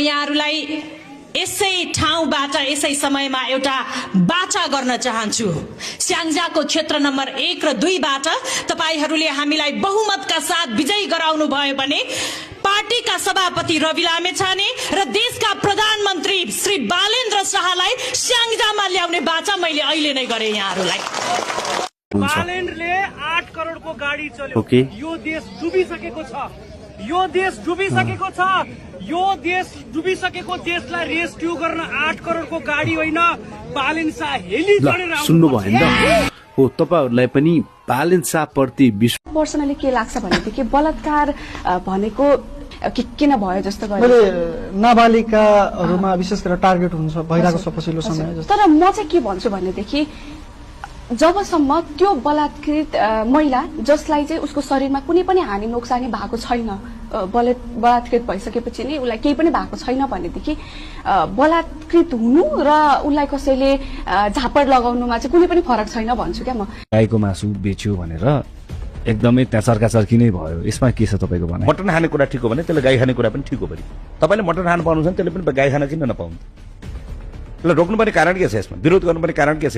यहाँहरूलाई यसै ठाउँबाट यसै समयमा एउटा बाचा गर्न चाहन्छु। स्याङ्जाको क्षेत्र नम्बर 1 र 2 बाट तपाईहरूले हामीलाई बहुमतका साथ विजयी गराउनु भयो भने पार्टीका सभापति रवि लामेछाने र देशका प्रधानमन्त्री श्री बालेन्द्र शाहलाई स्याङ्जामा ल्याउने बाचा मैले अहिले नै गरे यहाँहरूलाई। बालेन्द्रले 8 करोडको गाडी चल्यो। यो देश डुबिसकेको छ। यो देश डुबिसकेको देशलाई रेस्क्यु गर्न 8 करोडको गाडी होइन, बालेन्द्र शाह हेली चढेर सुन्नु भयो नि हो। तपाईहरुलाई पनि बालेन्द्र शाह प्रति विश्वास पर्सनली के लाग्छ भनेदेखि बलात्कार भनेको किन भयो जस्तो गरे नाबालिकाहरुमा विशेष गरेर टार्गेट हुन्छ भइरहेको छ पछिल्लो समय। तर म चाहिँ के भन्छु भनेदेखि जबसम्म त्यो बलात्कृत महिला जसलाई चाहिँ उसको शरीरमा कुनै पनि हानि नोक्सानी भएको छैन, बलात्कृत भइसकेपछि नि उसलाई केही पनि भएको छैन भनेदेखि बलात्कृत हुनु र उसलाई कसैले झापड लगाउनुमा चाहिँ कुनै पनि फरक छैन भन्छु क्या म। गाईको मासु बेच्यो भनेर एकदमै त्यहाँ चर्काचर्की नै भयो। यसमा के छ तपाईको भनाइ? मटन खाने कुरा ठिक हो भने त्यसले गाई खाने कुरा पनि ठिक हो भने तपाईले मटन खान पाउनुहुन्छ भने त्यसले पनि गाई खान किन नपाउनु? त्यसलाई रोक्नुपर्ने कारण के छ? यसमा विरोध गर्नुपर्ने कारण के छ?